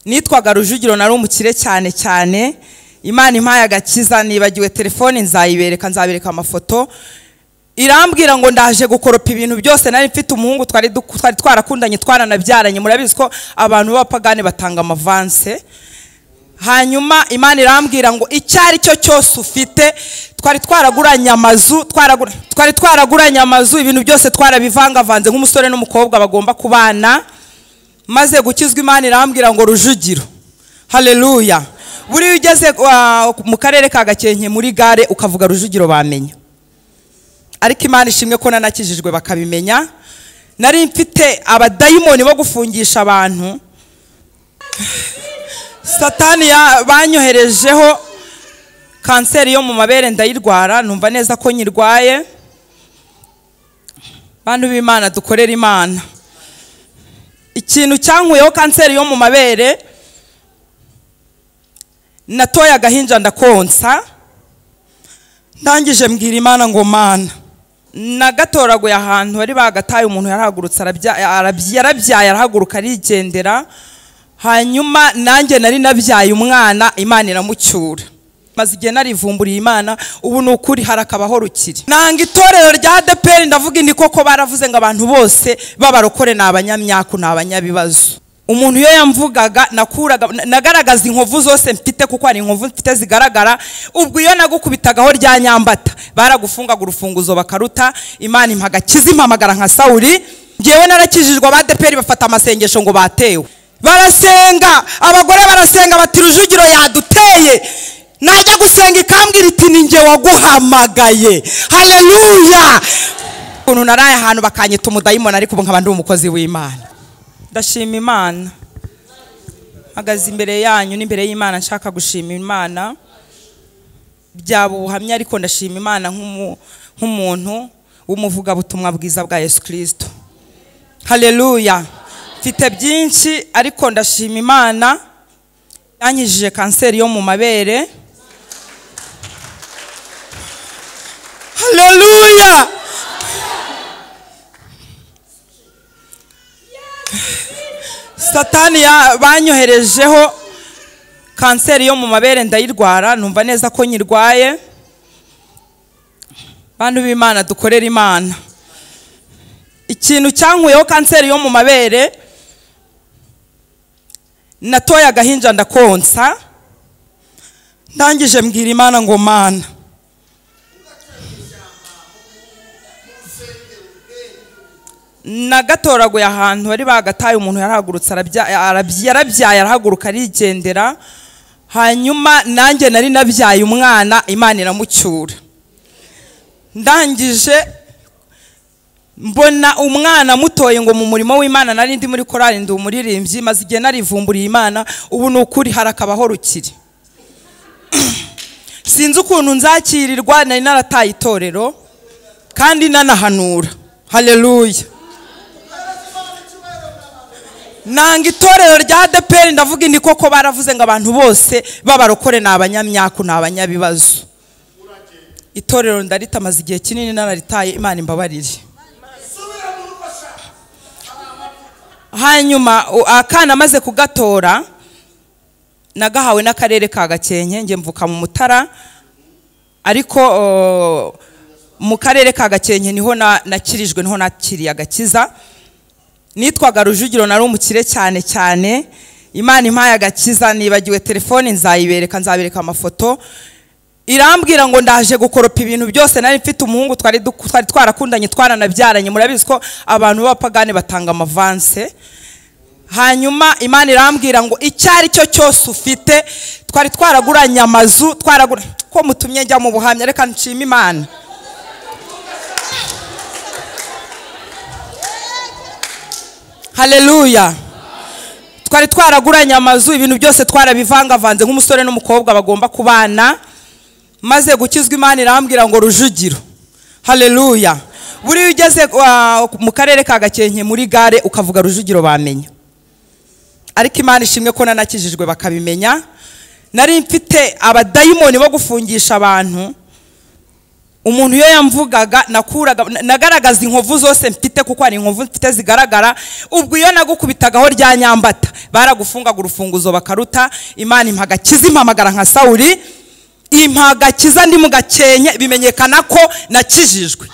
Nitwaga Rujugiro, nari umukire cyane cyane. Imana impaye agakiza, nibagiwe telefone nzayibereka, nzabereka amafoto. Irambwira ngo ndaje gukoropa ibintu byose. Nari mfite umuhungu twari twarakundanye, twaranabyaranye. Murabizi ko abantu b'abapagani batanga amavanse. Hanyuma Imana irambwira ngo icyari cyo cyose ufite, twari twaraguranye amazu, twari twaraguranye amazu, ibintu byose twarabivangavanze nk'umusore n'umukobwa bagomba kubana. Maze gukizwa Imana irambwira ngo Rujugiro, haleluya. Buri ugeze mu karere ka Gakenke muri gare ukavuga Rujugiro bamenya. Ariko Imana ishimwe ko nanakijijwe bakabimenya. Nari mfite abadayimoni bo gufungisha abantu. Satani banyoherejeho kanseri yo mu mabere ndayirwara, numva neza ko nyirwaye. Bantu b'Imana, dukorera Imana. Ikintu cyankuyeho kanseri yo mu mabere, natoye agahinja ndakonsa. Ndangije mbwira Imana ngo Mana, nagatoraguye ahantu bari bagataye, umuntu yarahagurutse yarabyaye, arahaguruka arigendera. Hanyuma nanjye nari nabyaye umwana, Imana iramucyura. Maze igihe narivumburiye Imana, ubu ni ukuri harakabaho rukiri. Nanga itorero rya ADEPR, ndavuga indi koko baravuze ngo abantu bose b'abarokore ni abanyamyaku, ni abanyabibazo. Umuntu iyo yamvugaga nakuraga, nagaragaza inkovu zose mfite, kuko hari inkovu mfite zigaragara. Ubwo iyo nagukubitagaho rya nyambata baragufungaga urufunguzo bakaruta. Imana impagakiza, impamagara nka Sawuli. Ngewe narakijijwe, aba ADEPR bafata amasengesho ngo batewe. Barasenga, abagore barasenga bati Rujugiro yaduteye. Najya gusenga ikambwira iti ni nge waguhamagaye. Haleluya. Ukuntu naraye ahantu bakanyita umudayimoni, ariko ubu nkaba ndi umukozi w'Imana. Ndashima Imana. Mpagaze imbere yanyu n'imbere y'Imana nshaka gushima Imana. Byaba ubuhamya, ariko ndashima Imana nk'umuntu w'umuvugabutumwa bwiza bwa Yesu Kristo. Haleluya. Mfite byinshi, ariko ndashima Imana yankijije kanseri yo mu mabere. Haleluya. Satani banyoherejeho kanseri yo mu mabere ndayirwara, numva neza ko nyirwaye. Bantu b'Imana, dukorera Imana. Ikintu cyankuyeho kanseri yo mu mabere, natoye agahinja ndakonsa. Ndangije mbwira Imana ngo Mana, nagatoraguye ahantu bari bagataye, umuntu yarahagurutse yarabyaye, arahaguruka arigendera. Hanyuma nanjye nari nabyaye umwana, Imana iramucyura. Ndangije mbona umwana mutoye ngo mu murimo w'Imana, nari ndi muri korali, ndi umuririmbyi. Maze igihe narivumburiye Imana, ubu ni ukuri harakabaho rukiri. Sinzi ukuntu nzakirirwa, nari narataye itorero kandi nanahanura. Haleluya. Nanga itorero rya ADEPR, ndavuga indi koko baravuze ngo abantu bose b'abarokore ni abanyamyaku, ni abanyabibazo. Itorero ndarita, maze igihe kinini nararitaye, Imana imbabarire. Hanyuma akana maze kugatora, nagahawe n'akarere ka Gakenke, nge mvuka mu Mutara, ariko mu karere ka Gakenke niho nakirijwe, niho nakiriye agakiza. Nitwaga Rujugiro, nari umukire cyane cyane. Imana impaye agakiza, nibagiwe telefone nzayibereka, nzabereka amafoto. Irambwira ngo ndaje gukoropa ibintu byose. Nari mfite umuhungu twari twarakundanye, twaranabyaranye. Murabizi ko abantu b'abapagani batanga amavanse. Hanyuma Imana irambwira ngo icyari cyo cyose ufite, twari twaraguranye amazu, ko mutumye njya mu buhamya, reka nshima Imana. Haleluya. Twari twaraguranye amazu, ibintu byose twarabivangavanze nk'umusore n'umukobwa bagomba kubana. Maze gukizwa Imana irambwira ngo Rujugiro, haleluya. Buri ugeze mu karere ka Gakenke muri gare ukavuga Rujugiro bamenya. Ariko Imana ishimwe ko nanakijijwe bakabimenya. Nari mfite abadayimoni bo gufungisha abantu. Umuntu iyo yamvugaga nakuraga nagaragaza inkovu zose mfite, kuko hari inkovu mfite zigaragara. Ubwo iyo nagukubitagaho rya nyambata baragufungaga urufunguzo bakaruta. Imana impagakiza impamagara nka Sawuli, impagakiza ndi mu Gakenke, bimenyekana ko nakijijwe.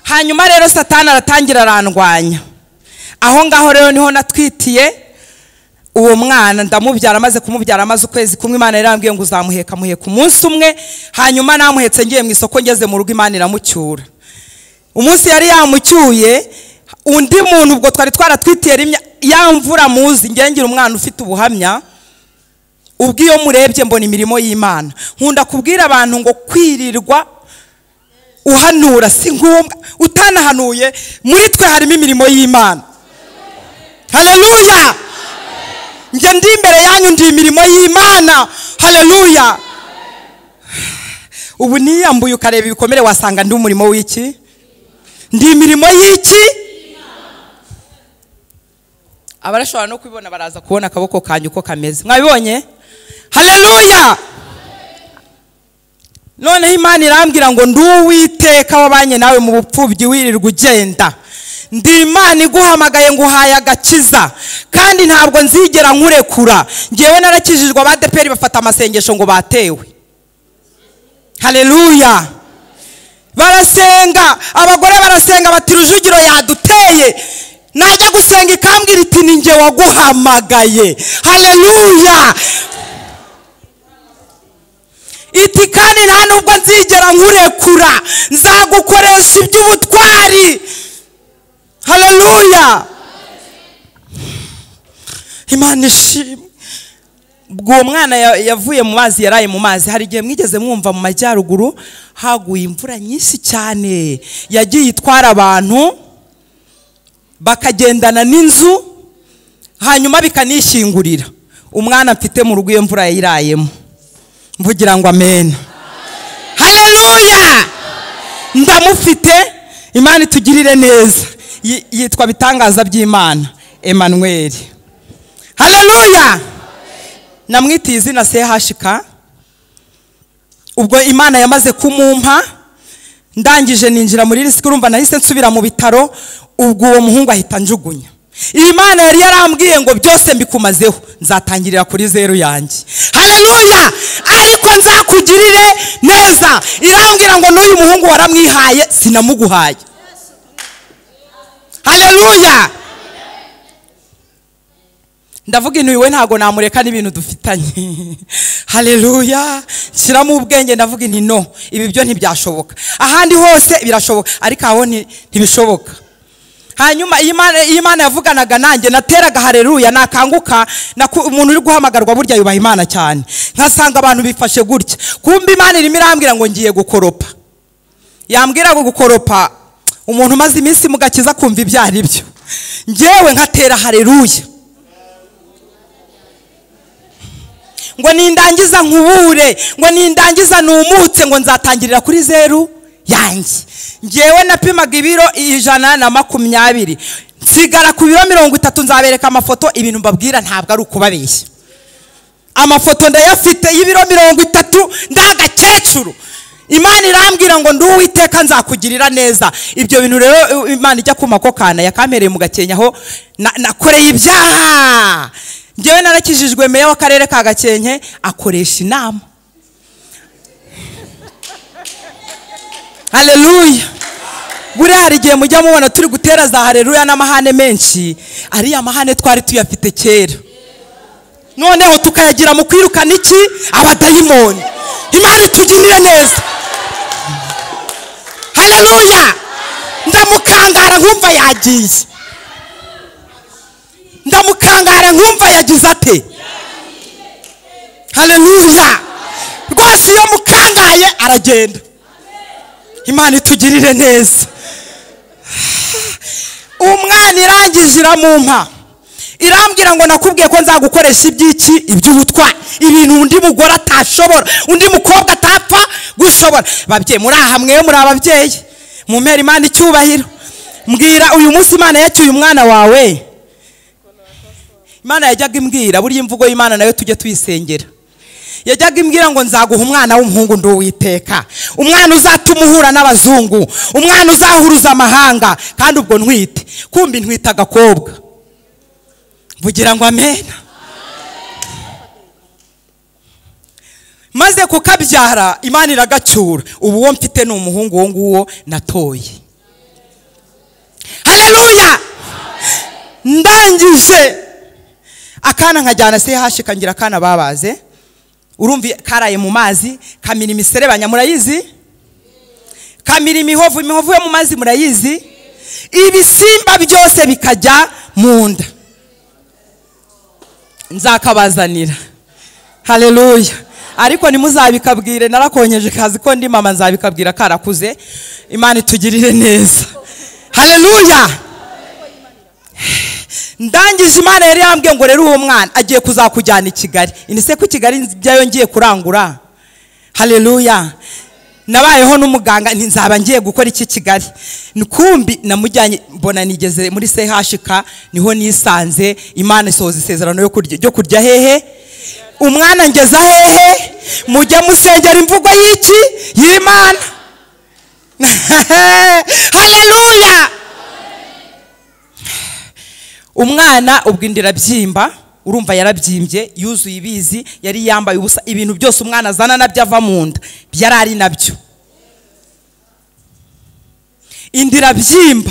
Hanyuma rero Satani aratangira arandwanya. Aho ngaho rero niho natwitiye uwo mwana, ndamubyara. Amaze kumubyara amaze ukwezi kumwe, Imana yarambwiye ngo uzamuheka, muheka umunsi umwe. Hanyuma namuhetse ngiye mu isoko, ngeze mu rugo Imana iramucyura. Umunsi yari yamucyuye undi muntu, ubwo twari twaratwitiye rimwe ya mvura muzi. Ngira umwana ufite ubuhamya, ubwo iyo murebye mbona imirimo y'Imana. Nkunda kubwira abantu ngo kwirirwa uhanura si ngombwa, utanahanuye muri twe harimo imirimo y'Imana. Haleluya! Njye ndi imbere yanyu ndi imirimo y'Imana. Haleluya! Ubu niyambuye ukareba ibikomere wasanga ndi umurimo w'iki? Ndi imirimo y'iki? Abarashobora no kubibona baraza kubona akaboko kanyu uko kameze. Mwabibonye? Haleluya! Noneho Imana irambwira ngo ndi Uwiteka wabanye nawe mu bupfubyi wirirwa ugenda. Ndi Imana iguhamagaye nguhaye agakiza, kandi ntabwo nzigera nkurekura. Ngewe narakijijwe, abadeperi bafata amasengesho ngo batewe. Haleluya! Barasenga, abagore barasenga bati Rujugiro yaduteye. Najya gusenga ikambwira iti ni nge waguhamagaye. Haleluya! Iti kandi nta nubwo nzigera nkurekura, nzagukoresha iby'ubutwari. Haleluya! Imana ishimwe. Ubwo mwana yavuye mu mazi, yaraye mu mazi. Hari igihe mwigeze mwumva mu majyaruguru haguye imvura nyinshi cyane, yagiye itwara abantu bakagendana n'inzu, hanyuma bikanishyingurira. Umwana mfite mu rugo iyo mvura yayirayemo. Mvugira ngo amen. Haleluya! Ndamufite, Imana itugirire neza. Yitwa bitangaza by'Imana, Emmanuel. Haleluya! Namwitiye izina CHK. Ubwo Imana yamaze kumumpa, ndangije ninjira muri risiki, urumva nahise nsubira mu bitaro. Ubwo uwo muhungu ahita njugunya. Imana yari yarambwiye ngo byose mbikumazeho, nzatangirira kuri zeru yanjye. Haleluya! Ariko nzakugirire neza. Irambwira ngo n'uyu muhungu waramwihaye, sinamuguhaye. Haleluya! Ndavuga intu iwe ntago namureka n'ibintu dufitanye. Haleluya! Shyiramo ubwenge, ndavuga inti no, ibi byo ntibyashoboka. Ahandi hose birashoboka, ariko aho ntibishoboka. Hanyuma Imana yavuganaga nanjye, nateraga haleluya, nakanguka. Umuntu uri guhamagarwa burya yubaha Imana cyane. Nkasanga abantu bifashe gutya, kumbe Imana irimo irambwira ngo ngiye gukoropa. Yambwira ngo gukoropa, umuntu umaze iminsi mu gakiza kumva ibyo ari byo. Ngewe nkatera haleluya, ngo nindangiza nkubure, ngo nindangiza numutse, ngo nzatangirira kuri zeru yanjye. Ngewe napimaga ibiro 120, nsigara ku biro 30. Nzabereka amafoto, ibintu mbabwira ntabwo ari ukubabeshya. Amafoto ndayafite y'ibiro 30, ndagakecuru. Imana irambwira ngo ndi Uwiteka nzakugirira neza. Ibyo bintu rero Imana ijya kumako kana yakampereye mu Gakenke, aho nakoreye ibyaha. Ngewe narakijijwe, meya w'akarere ka Gakenke akoresha inama. Haleluya! Buriya hari igihe mujya mubona turi gutera za haleluya n'amahane menshi, ariya mahane twari tuyafite kera, noneho tukayagira mu kwirukana iki? Abadayimoni. Imana itugirire neza. Haleluya! Ndamukangara nkumva yagiye, ndamukangara nkumva yagize ate. Haleluya! Rwose iyo mukangaye aragenda. Imana itugirire neza. Umwana irangije iramumpa, irambwira ngo nakubwiye ko nzagukoresha iby'iki? Iby'ubutwari, ibintu undi mugore atashobora, undi mukobwa atapfa gushobora. Babyeyi muri aha, mwe muri ababyeyi, mumpere Imana icyubahiro. Mbwira uyu munsi Imana yacyuye umwana wawe. Imana yajyaga imbwira, burya imvugo y'Imana nayo tujye tuyisengera. Yajyaga imbwira ngo nzaguha umwana w'umuhungu nduwiteka, umwana uzatuma uhura n'abazungu, umwana uzahuruza amahanga. Kandi ubwo ntwite, kumbi ntwita agakobwa. Mvugira ngo amena. Maze kukabyara Imana iragacyura. Ubu uwo mfite ni umuhungu, uwo nguwo natoye. Haleluya. Ndangije akana nkajyana CH, ngira akana babaze. Urumva karaye mu mazi, kamira imiserebanya murayizi, kamira imihovu, imihovu yo mu mazi murayizi, ibisimba byose bikajya mu nda. Nzakabazanira. Haleluya. Ariko ntimuzabikabwire, narakonyeje kazi ko ndi mama, nzabikabwira karakuze. Imana itugirire neza. Haleluya. Ndangije Imana yari yambwiye ngo rero uwo mwana agiye kuzakujyana i Kigali. Inise ku Kigali njyayo ngiye kurangura. Haleluya. Nabayeho n'umuganga nti nzaba ngiye gukora iki Kigali. Nikumbi namujyanye mbona nigeze muri CHK, niho nisanze Imana isohoza isezerano yo kurya, ryo kurya hehe. Umwana ngeza hehe? Mujye musengera imvugo y'iki? Y'Imana. Haleluya. Umwana ubwo indira byimba, urumva yarabyimbye, yuzuye ibizi, yari yambaye ubusa, ibintu byose umwana azana nabyo ava mu nda byarari nabyo. Indira byimba.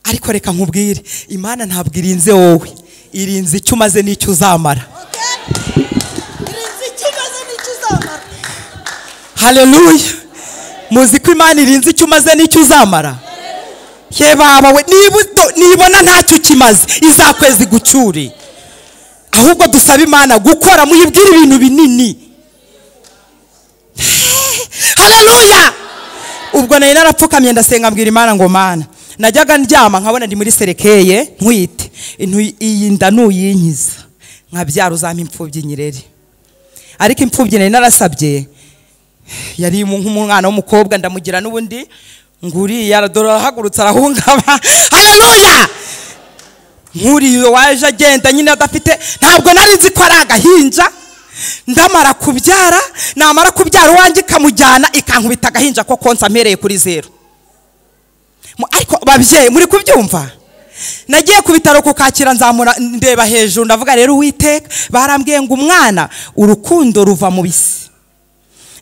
Ariko reka nkubwire, Imana ntabwo irinze wowe, irinze icyo umaze n'icyo uzamara. Irinze icyo umaze n'icyo uzamara. Haleluya. Muzi ko Imana irinze icyo umaze n'icyo uzamara. Ye baba we, nibona ntacyo ukimaze izakwezi gucyure. Ahubwo dusaba Imana gukora, muyibwire ibintu binini. Haleluya. Ubwo nari narapfukamye ndasenga mbwira Imana ngo Mana, najyaga ndyama nkabona ndi muri serekeye ntwite, iyi nda nuyinkiza nkabyara uzampa imfubyi nyirere. Ariko imfubyi nari narasabye yari nk'umwana w'umukobwa, ndamugira n'ubundi nguriya aradora arahagurutse arahungaba. Haleluya. Nkuriyo waje agenda nyine adafite, ntabwo nari nzi ko ari agahinja. Ndamara kubyara, namara kubyara uwanjye ikamujyana ikankubita agahinja ko konsa mpereye kuri zero. Ariko babyeyi muri kubyumva, nagiye ku bitaro kukakira, nzamura ndeba hejuru ndavuga rero Uwiteka, barambwiye ngo umwana urukundo ruva mu bisi.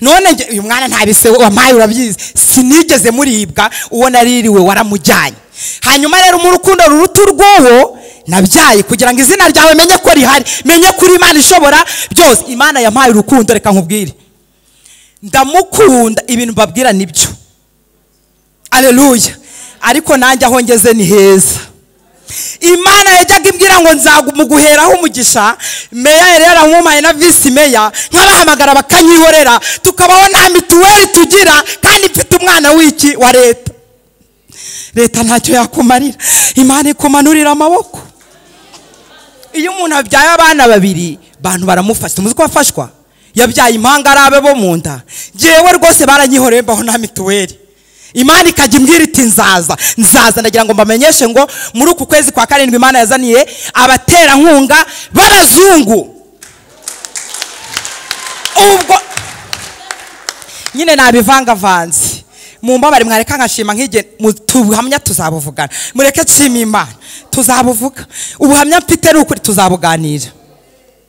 None uyu mwana nta bise wampaye urabyizi, sinigeze muribwa, uwo naririwe waramujyanye. Hanyuma rero mu rukundo ruruta urwoho nabyaye kugira ngo izina ryawe menye ko rihari, menye kuri Imana ishobora byose. Imana yampaye urukundo, reka nkubwire, ndamukunda, ibintu mbabwira nibyo. Haleluya. Ariko nanjye aho ngeze ni heza. Imana yajyaga imbwira ngo nzamuguheraho umugisha. Meya yari yaramumpaye na visi meya, nkabahamagara bakanyihorera, tukabaho nta mituweli tugira, kandi mfite umwana w'iki wa leta. Leta ntacyo yakumarira, Imana ikumanurira amaboko. Iyo umuntu abyaye abana babiri, bantu baramufasha. Muzi ko afashwa? Yabyaye impanga arabe bo mu nda. Jewe rwose baranyihoreye mbaho nta mituweli. Imana ikajya imbwira iti nzaza, nzaza. Ndagira ngo mbamenyeshe ngo muri uku kwezi kwa karindwi Imana yazaniye abaterankunga b'abazungu. Ubwo nyine nabivangavanze, mumbabare mwareka nkashima nkige, tubuhamya tuzabuvugana. Mureke nshima Imana, tuzabuvuga. Ubuhamya mfite ni ukuri, tuzabuganira.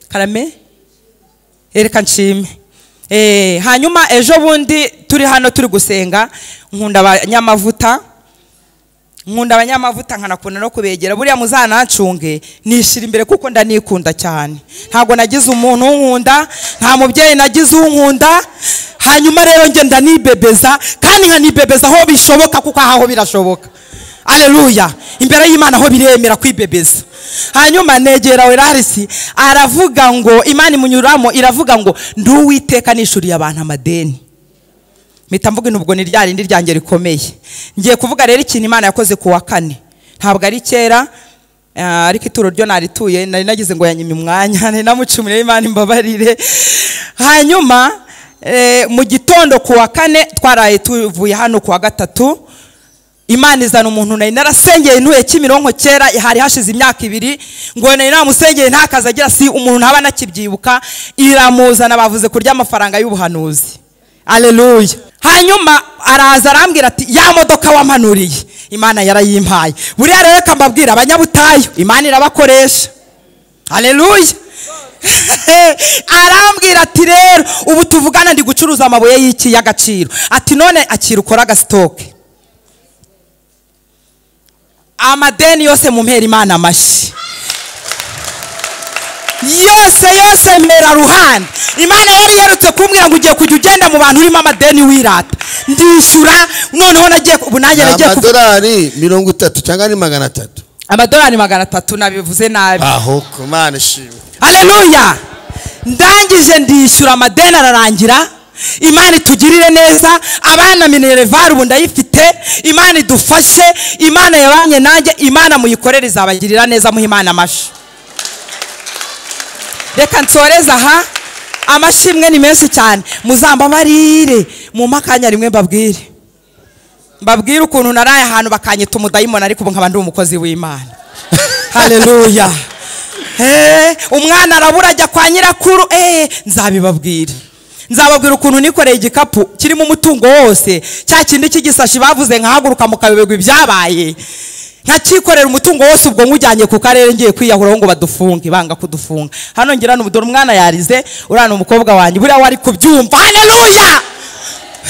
Karame, reka nshime. Hanyuma ejo bundi turi hano turi gusenga, nkunda abanyamavuta, nkunda abanyamavuta nkanakunda no kubegera. Buriya muzanancunge nishira imbere kuko ndanikunda cyane. Ntabwo nagize umuntu unkunda, nta mubyeyi nagize unkunda. Hanyuma rero nge ndanibebeza, kandi nkanibebeza aho bishoboka, kuko aho birashoboka. Haleluya. Imbere y'Imana aho biremera kwibebeza. Hanyuma negera Werarisi aravuga ngo Imana imunyuramo iravuga ngo nduwiteka nishuriye abantu amadeni. Mpita mvuga ubwo ni rya rindi ryanjye rikomeye. Ngiye kuvuga rero ikintu Imana yakoze ku wa kane. Ntabwo ari kera, ariko ituro ryo narituye, nari nagize ngo yanyimye umwanya, nari namucumuriye, Imana imbabarire. Hanyuma mu gitondo ku wa kane twaraye tuvuye hano ku wa gatatu, Imana izana umuntu nari narasengeye ntuye Kimironko kera, hari hashize imyaka 2, ngo nari namusengeye ntakaza agira, si umuntu ntaba nakibyibuka, iramuzana bavuze kurya amafaranga y'ubuhanuzi. Haleluya. Hanyuma araza arambwira ati ya modoka wampanuriye Imana yarayimpaye. Buriya rero reka mbabwira abanyabutayu Imana irabakoresha. Haleluya. Arambwira ati rero ubu tuvugana ndi gucuruza amabuye y'iki y'agaciro, ati none akira ukora agasitoke, amadeni yose mumpera Imana amashi yose yose mpera ruhande. Imana yari yerutse kumbwira ngo ugiye kujya ugenda mu bantu urimo amadeni wirata, ndishyura. Noneho nagiye ubu nanjye nagiye amadolari 30 cyangwa ni 300, amadolari 300 nabivuze nabi. Aho Imana ishimwe. Haleluya. Ndangije ndishyura amadeni ararangira. Imana itugirire neza, abana minerval ubu ndayifite, Imana idufashe, Imana yabanye nanjye, Imana muyikorere izabagirira neza, muhe Imana amashi. Reka nsoreze aha, amashimwe ni menshi cyane, muzambabarire mu makanya rimwe mbabwire ukuntu naraye ahantu bakanyita umudayimoni, ariko ubu nkaba ndi umukozi w'Imana. Haleluya. Umwana arabura ajya kwa nyirakuru, nzabibabwira. Nzababwira ukuntu nikoreye igikapu kirimo umutungo wose, cya kindi cy'igisashi bavuze nkahaguruka mukayoberwa ibyabaye, nkakikorera umutungo wose, ubwo nkujyanye ku karere ngiye kwiyahuraho ngo badufunge, banga kudufunga. Hano ngira n'ubudore umwana yarize, urana umukobwa wanjye buriya wari kubyumva. Haleluya.